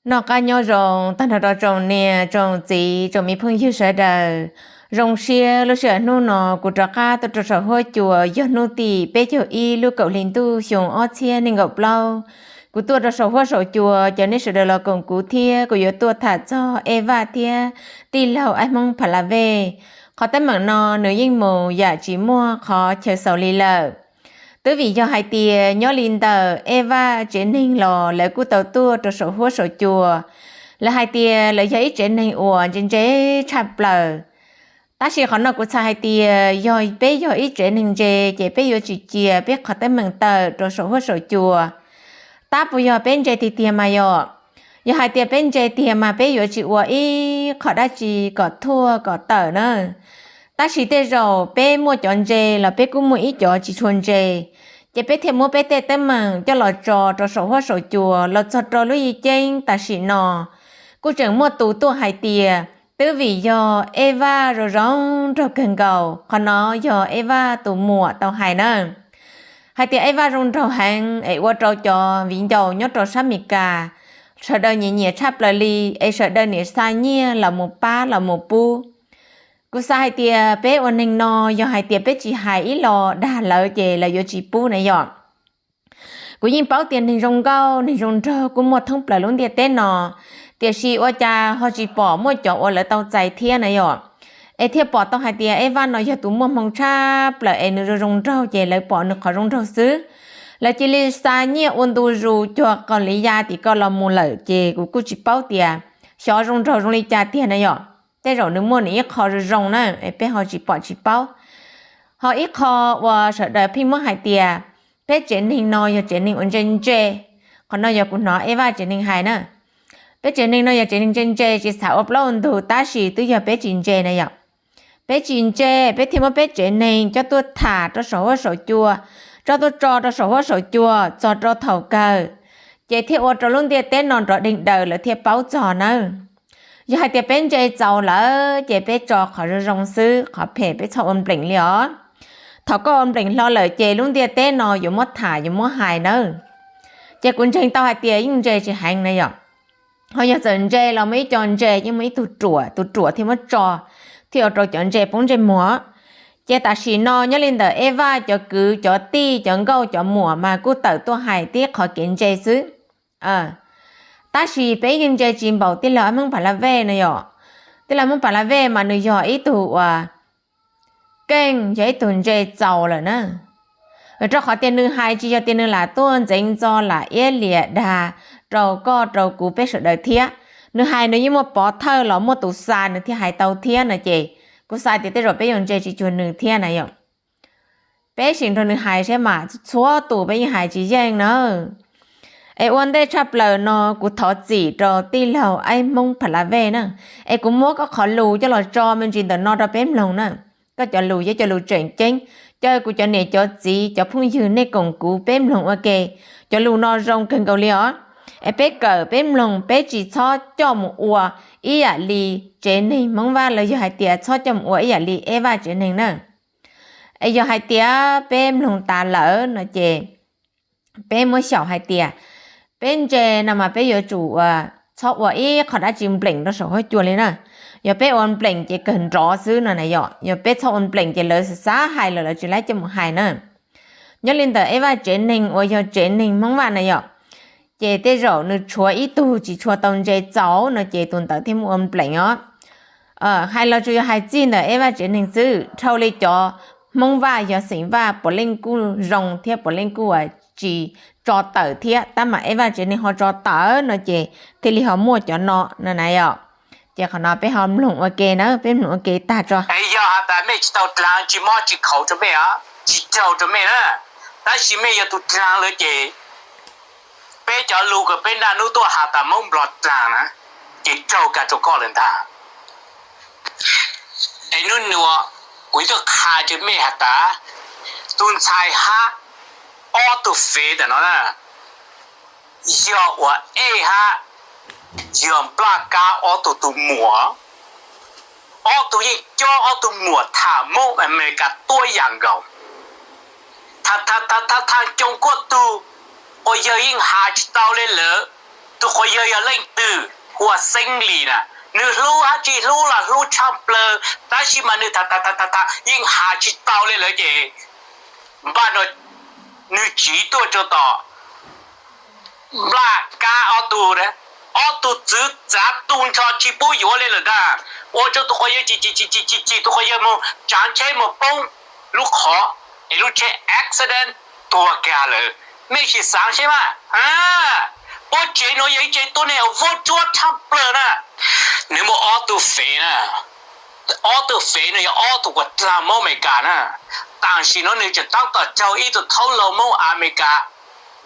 Noj qab nyob zoo tag nrho rau tsoom niam tsoom txiv tsoom me phooj ywg sawv daws. Zoo siab lub sij hawm hnub no kuv rov qab tuaj rau saum huab cua yog hnub tim peb caug ib lub kaum hli ntuj xyoo ob txhiab nees nkaum plaub. Kuv tuaj rau saum huab saum cua cov nej sawv daws los koom kuv thiab kuv yuav tuaj tham txog Ej Vaj thiab tij laug Aib Hmoob Pha La Vej. Qhov teeb meem no nws yeej mus yam tsis muaj qhov chaw xaus li lawm. Twb vim yog hais tias nyob li ntawm Ej Vaj tsev neeg los lawv kuj tau tuaj rau saum huab saum cua. Lawv hais tias lawv yog ib tsev neeg uas ntse ntse tshaj plaws. Tab sis qhov no kuv txhais hais tias yog peb yog ib tsev neeg ntse ces peb yuav tsis cia peb qhov teeb meem tawm rau saum huab saum cua. Tab puas yog peb ntse tiag tiag mas yom? Yog hais tias peb ntse tiag mas peb yuav tsis ua ib qho dab tsi kom thuaj kom tawm na. Tab sis tej zaum peb muaj cov ntse los peb kuj muaj ib cov tsis tshua ntse, ces peb thiaj muab peb tej teeb meem coj los tso rau saum huab saum cua los txog rau lub yim ceeb tam sim no. Kuj tseem muaj tus tuaj hais tias twb vim yog Ej Vaj zoo zoo nraug kawg nkaus, qhov no yog Ej Vaj tus muam tau hais na, hais tias Ej Vaj zoo nraug heev es ua rau cov viv ncaus nyob rau sab Mes Kas sawv daws nyiam nyiam tshaj plaws li, es sawv daws niaj xa nyiaj los mus pab los mus pub. Kuv xav hais tias peb ua neeg no yog hais tias peb tsis hais ib los dag lawv ces lawv yuav tsis pub na yom. Kuv yeej paub tias neeg zoo nkauj neeg zoo nraug kuj muaj thoob plaws lub ntiaj teb no, tiam sis ua cas ho tsis pom muaj cov uas lawv tau txais thiab na yom? Es thiaj pom tau hais tias Ej Vaj no yog tus muaj hmoo tshaj plaws es nws zoo zoo nraug ces lawv pom nws qhov zoo nraug xwb. Lawv cia li xa nyiaj ua ntu zus cuag qaum li ya tim ko los mus lawm ces kuv kuj tsis paub tias xyov zoo nraug zoo li cas tiag na yom. Tej zaum nws muaj nws ib qho zoo zoo na es peb ho tsis pom tsis paub. Ho ib qho uas sawv daws pheej muab hais tias peb tsev neeg no yog tsev neeg uas ntse ntse, qhov no yog kuv hnov Ej Vaj tsev neeg hais na. Peb tsev neeg no yog tsev neeg ntse ntse tsis xav ua plaub ua ntug tab sis twb yog peb tsis ntse na yom. Peb tsis ntse peb thiaj muab peb tsev neeg coj tuaj tham rau saum huab saum cua, coj tuaj tso rau saum huab saum cua txog rau thaum kawg, ces thiaj ua rau lub ntiaj teb no nrov deeg daws lawv thiaj paub txog nawb. Yog hais tias peb ntse txaus lawm ces peb tso qhov zoo zoo xwb, qhov phem peb txhob ua npleem li os. Thaum koj ua npleem hlo lawm ces lub ntiaj teb no yuav muab tham yuav muab hais nawb. Ces kuv ntseeg tau hais tias yeej ntse tsis heev na yom. Ho yog txawm ntse los muaj ib co ntse yeej muaj ib tug ruam, tus ruam thiaj muab tso, thiaj ua rau cov ntse poob ntsej muag. Ces tam sim no nyob li ntawm Ej Vaj cov kwv cov tij cov nkauj cov muam mas kuj tawm tuaj hais tib qhov kev ntse xwb. Tab sis peb yeej ntse tsis npaum tij laug Hmoob Pha La Vej na yom. Tij laug Hmoob Pha La Vej mas nws yog ib tug uas keej, yog ib tug ntse txaus lawm na. Rau qhov tias nws hais tsis yog tias nws lam tuaj ntxeev ntxo lam iab liam dag rau koj rau kuv peb sawv daws thiab. Nws hais nws yeej muaj pov thawj los muaj tus xa nws thiaj hais tau thiab no ces kuv xav tias tej zaum peb yuav ntse tsis cuag nws thiab na yom. Peb sim nrog nws hais seb mas txhua tus peb yeej hais tsis yeej na. Es ua ntej tshaj plaws no kuv thov txim rau tij laug Aib Hmoob Pha La Vej na, es kuv muab koj qhov lus coj los tso me ntsis ntawm no rau peb mloog na. Koj cov lus yog cov lus tseem ceeb, caw kuv cov niam cov txiv cov phooj ywg nej koom kuv peb mloog ua ke. Cov lus no zoo kawg nkaus li os. Es peb kawm peb mloog peb tsis txhob coj mus ua ib yam li tsev neeg Hmoob Vaj los yog hais tias txhob coj mus ua ib yam li Ej Vaj tsev neeg na. Es yog hais tias peb mloog tas lawm no ces peb muab xyaum hais tias peb ntse no mas peb yuav tsum ua, txhob ua ib qho dab tsi npleem rau saum huab cua li na. Yog peb ua npleem ces kawg nrov xwb no na yom. Yog peb txhob ua npleem ces lawv xav hais los lawv tsis laib coj mus hais na. Nyob li ntawm Ej Vaj tsev neeg uas yog tsev neeg Hmoob Vaj na yom, ces tej zaum nws tshuav ib tug tsis tshua tau ntse txaus no ces tus ntawd thiaj muaj ua npleem os. Hais los tsuas yog hais txij ntawm Ej Vaj tsev neeg xwb, dhau li cov Hmoob Vaj yog xeem Vaj puav leej kuj zoo thiab puav leej kuj tsis tso tawm thiab, tab mas Ej Vaj tsev neeg ho tso tawm no ces thiaj li ho muaj cov no no na yom. Ces qhov no peb ho mloog ua ke na, peb mloog ua ke tag tso. Yog has tas mej tsis tau dlaag tsis mob tsis khaus rau mej, tsis raug rau mej na, tab sis mej yog tus dlaag lawm ces peb cov lug kws peb naj nub tuaj has tas Moob Nplog dlaag na, ces raug kag rau koj lawm ntag. Es nub nua kuv tuaj qha rau mej has tas tus ntxhais hab ob tug fev ntawm no na, yog uas Ej hab yog Nplaj Kab ob tug tus muam, ob tug yeej cob ob tug muam tham Moob Amelikas tuab yam nkaus. Tham tham tham tham coos kuaj tug uas yawg yeej has tsis tau le lawm, Tus quas yawg yog leej twg? Hu ua Xeeb Lis na. Nws hlub dab tsi hlub los hlub tshaj plaws, tab sis mas nws tham tham tham tham yeej has tsis tau li lawm ces npaj no nws tsiv tuaj rau tom Nplaj Kab ob tug, ob tug txwv txav tu nrho tsis pub yuav li lawm ntag. Ua rau tus quas yawg chim chim chim chim chim, tus quas yawg mus tsav tsheb mus poob lub qhov es lub tsheb accident tuag kiag lawm. Mej sim xaav seb mas, puab tsev nuav yog ib tsev tuab neeg uas vuab tsuab tshaj plaws na. Nws muaj ob tug fev na, ob tug fev no yog ob tug uas dlaag Moob Amelikas na. Tam sim no nws tseem tab tom raug ib tug thaub laug Moob Amelikas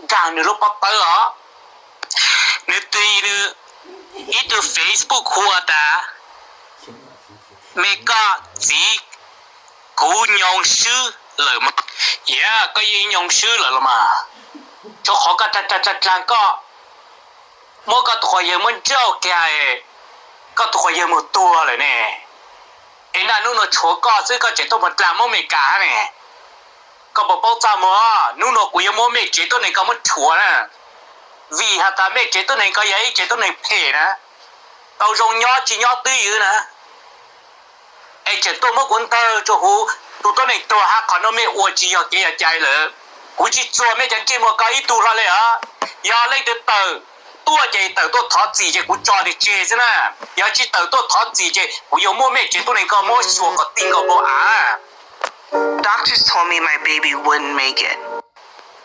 nkaag nws lub pob tawb os. Nws tis nws ib tug Facebook hu tas, Mej koj txiv, kuv nyoo swb lawm mas. Yog koj yeej nyoo swb lawm los mas, rau qhov koj dlaag dlaag koj muab koj tus quas yawg muab nrauj kiag, koj tus quas yawg mus tuag lawm ne. Es naj hnub no tshuav koj xwb koj tseem tuaj mus dlaag Moob Amelikas hab ne. Koj puas paub txaj muag, hnub no kuv yuav muab mej tsev tuab neeg ko muab rhuav na, vim has tas mej tsev tuab neeg ko yog ib tsev tuab neeg phem na, tau zoo nyob tsis nyob twj ywm na. Es tseem tuaj muab kuv ntawg rua huv, tus tuab neeg tuag hab qhov nuav mej ua tsis yog kev yog cai lawm. Kuv tsis txuag mej cov ntsej muag ko ib tug hlo le os. Yog leej twg tawm tuaj ces tawm tuaj thov txim ces kuv tso nws tseg xwb na. Yog tsis tawm tuaj thov txim ces kuv yuav muab mej tsev tuab neeg ko muab xyuas kom ti nkaus npau av.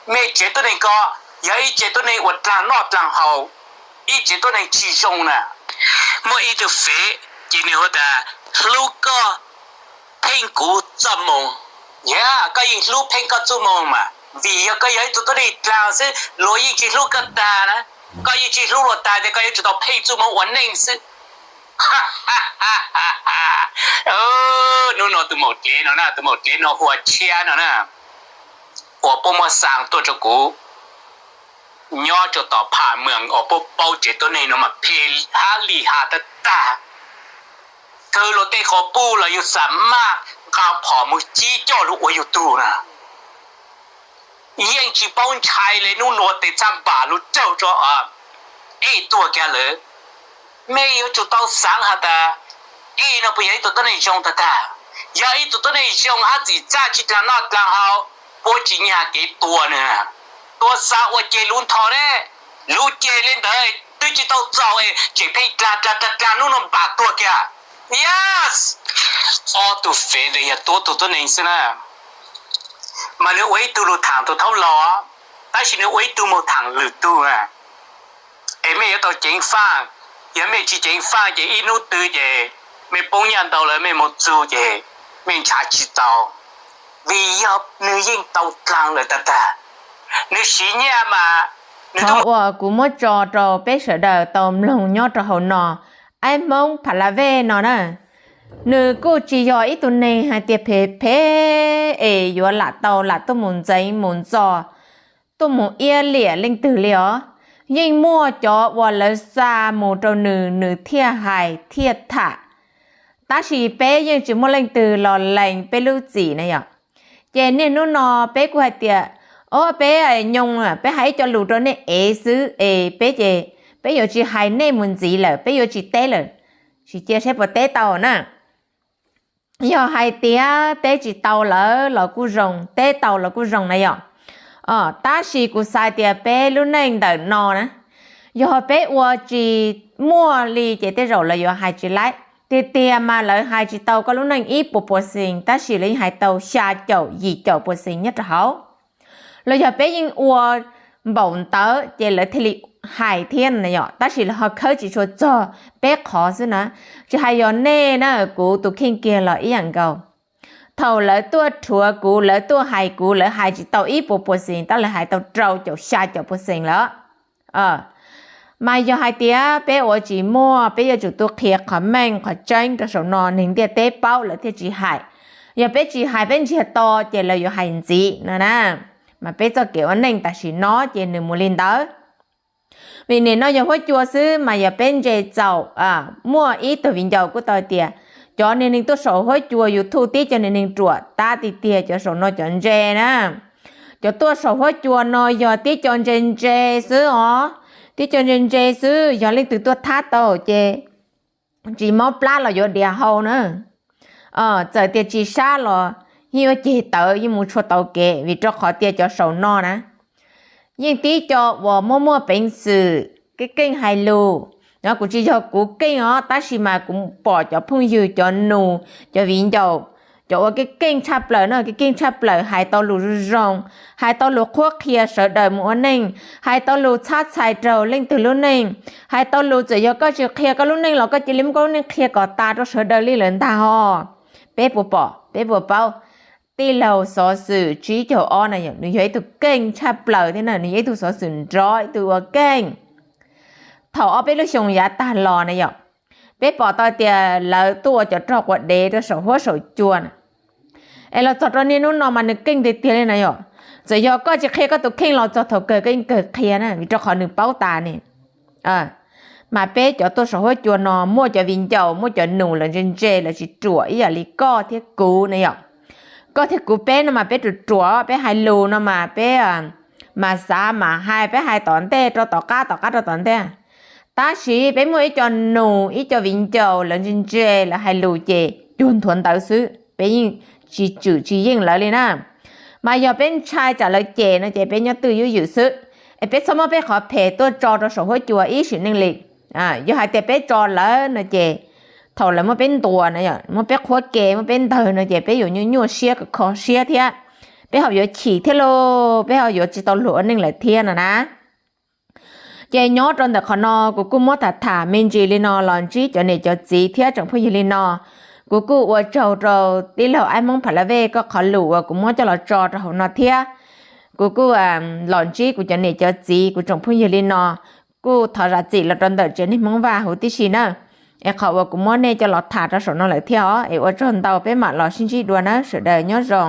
Mej tsev tuab neeg ko yog ib tsev tuab neeg uas dlaag noj dlaag haus, ib tsev tuab neeg tsis zoo na. Muaj ib tug fev ces nws hu tas hlub koj pheej kuv txoj moo. Yog koj yeej hlub pheej koj txoj moo mas, vim yog koj yog ib tug tuab neeg dlaag xwb luag yeej tsis hlub koj tag na. Koj yeej tsis hlub luag tag ces koj yuav tsum tau pheej txoj moo ua neej xwb. Hnub no tus maum dlev no na, tus maum dlev no hu ua Tshiab no na, uas puab muab xaa tuaj rau kuv nyob rau tom Pham Mees uas puab paub tsev tuab neeg no mas phem hab lim ham tag tag. Kawg luag tej quas puj los yug xam maj nqa phom mus cib coj lug ua yug tug na. Yeej tsis paub ntshai le, hnub nuav tes txhaj npam lug raug rua Ej tuag kiag lawm. Mej yuav tsum tau xaav has tas Ej no puas yog ib tug tuab neeg zoo tag tag? Yog ib tug tuab neeg zoo hab txim txaj tsis dlaag noj dlaag haus, puab tsis nyag kev tua nws. Tua xav ua ceg luv nthos ne, luv ceg le ntawd twb tsis tau txaus es tseem pheej dlaag dlaag dlaag dlaag hnub no npam tuag kiag. Yes, ob tug fev ntawd yog tuab tug tuab neeg xwb na. Mas nws ua ib tug lug thaam tus thaub laug, tab sis nws ua ib tug moog thaam lwm tug. Es mej yuav tau ceev faaj, yog mej tsis ceev faaj ces ib hnub twg ces mej poob nyaj ntau lawm mej moog txug ces mej nrhav tsis tau, vim yog nws yeej tau dlaag lawm tag tag. Nws siv nyaj mas. Qhov uas kuv muab tso rau peb sawv daws tau mloog nyob rau hauv no, aib Hmoob Pha La Vej no na, nws kuj tsis yog ib tug neeg hais tias phem phem es yuav lam tau lam tuaj mus ntxeev mus ntxos, tuaj mus iab liam leej twg li os. Yeej muaj cov uas lawv xa mus rau nws, nws thiaj hais thiaj tham. Tab sis peb yeej tsis muaj leej twg los lees peb lub txim na yom. Ces niaj hnub no peb kuj hais tias, o, peb nyoog, peb hais ib co lus rau nej ev xwb es peb ces peb yuav tsis hais nej mus ntxiv lawm, peb yuav tsis teb lawm, tsis cia seb puas teb tau na. Yog hais tias teb tsis tau lawm los kuj zoo, teb tau los kuj zoo na yom. Tab sis kuv xav tias peb lub neej ntawm no na, yog peb ua tsis muaj li ces tej zaum lawv yuav hais tsis laib. Tiag tiag mas lawv hais tsis tau koj lub neej ib puas puas xees, tab sis lawv yeej hais tau xya caum yim caum puas xees nyob rau hauv. Los yog peb yeej ua npaum ntawd ces lawv thiaj li hais thiab na yom, tab sis lawv ho khawb tsis tshua txog peb qhov xwb na. Tsis hais yog nej na, kuv tus kheej kiag los ib yam nkaus. Thaum lawv tuaj rhuav kuv, lawv tuaj hais kuv, lawv hais tsis tau ib puas puas xees, tab lawv hais tau rau caum xya caum puas xees lawm. Mas yog hais tias peb ua tsis muaj, peb yuav tsum tuaj qhia qhov meej qhov tseeb rau saum no neeg ntiaj teb paub lawv thiaj tsis hais. Yog peb tsis hais peb ntsiag to ces lawv yuav hais ntxiv no na. Mas peb txoj kev ua neej tam sim no ces nws mus li ntawd. Vim nim no yog huab cua xwb mas yog peb ntse txaus. Muaj ib tug viv ncaus kuj tau tias, cov niag neeg tuaj saum huab cua YouTube tib co niag neeg ruam tab tiag tiag cov saum no cov ntse na. Cov tuaj saum huab cua no yog tib co ntse ntse xwb os. Tib co ntse ntse xwb, yog leej twg tuaj thab tau ces tsis mob plab los yuav dias hau na. Txawm tias tsis sab los yeej yuav ceg tawv, yeej mus tshua tau kev, vim rau qhov tias cov saum no na yeej tib co uas muaj muaj peev xwm keej keej hais lus. No kuv tsis yog kuv keej os, tab sis mas kuv pom cov phooj ywg, cov nus, cov viv ncaus, cov uas keej keej tshaj plaws no, keej keej tshaj plaws, hais tau lus zoo zoo, hais tau lus qhuab qhia sawv daws mus ua neej, hais tau lus txhab txhais rau leej twg lub neej, hais tau lus txawm yog koj tsis qhia koj lub neej los koj cia li muab koj lub neej qhia kom tas rau sawv daws li lawm ntag hos. Peb puas pom, peb puas paub? Tij laug xov xwm tsib caug ob na yom, nws yog ib tug keej tshaj plaws thiab na, nws yog ib tug xov xwm nrov, ib tug ua keej. Thaum ob peb lub xyoo yav tag los na yom, peb pom tau tias lawv tuaj ua cov rog quav dev rau saum huab saum cua na. Es los txog rau niaj hnub no mas nws keej tiag tiag li na yom. Txawm yog koj tsis qhia koj tus kheej los txog thaum kawg koj yeej kawg qhia na, vim rau qhov nws paub tas ne. Mas peb cov tuaj saum huab cua no muaj cov viv ncaus, muaj cov nus, lawv ntse ntse, lawv tsis ruam ib yam li koj thiab kuv na yom. Koj thiab kuv peb no mas peb ruam ruam, peb hais lus no mas peb mas xav mas hais, peb hais tom ntej rau tom qab, tom qab rau tom ntej. Tab sis peb muaj ib co nus, ib co viv ncaus, lawv ntse ntse, lawv hais lus ces cuag nthuav ntawv xwb, peb yeej tsis tswm tsis yeej lawv li na. Mas yog peb ntshai tsam lawv cem no ces peb nyob twj ywm xwb, es peb txhob muab peb qhov phem tuaj tso rau saum huab cua ib sim neej li. Yog hais tias peb tso lawv no ces thaum lawv muab peb ntuas na yom, muab peb qhuab ke, muab peb ntawg no ces peb yuav nyuaj nyuaj siab, kho kho siab thiab. Peb ho yuav chim thiab lauj, peb ho yuav tsis tau luag ua neej lawm thiab no na. Ces nyob rau ntawm qhov no kuv kuj muab tham tham me ntsis li no los ntsib cov niam cov txiv thiab tsoom phooj ywg li no. Kuv kuj ua tsaug rau tij laug Aib Hmoob Pha La Vej koj qhov lus uas kuv muab coj los tso rau hauv no thiab. Kuv kuj los ntsib kuv cov niam cov txiv, kuv tsoom phooj ywg li no, kuj thov zam txim los rau ntawm tsev neeg Hmoob Vaj huv tib si na. Es qhov uas kuv muab nej coj los tham rau saum no lawm thiab os, es ua tsaug ntau, peb mam los sib ntsib dua na, sawv daws nyob zoo.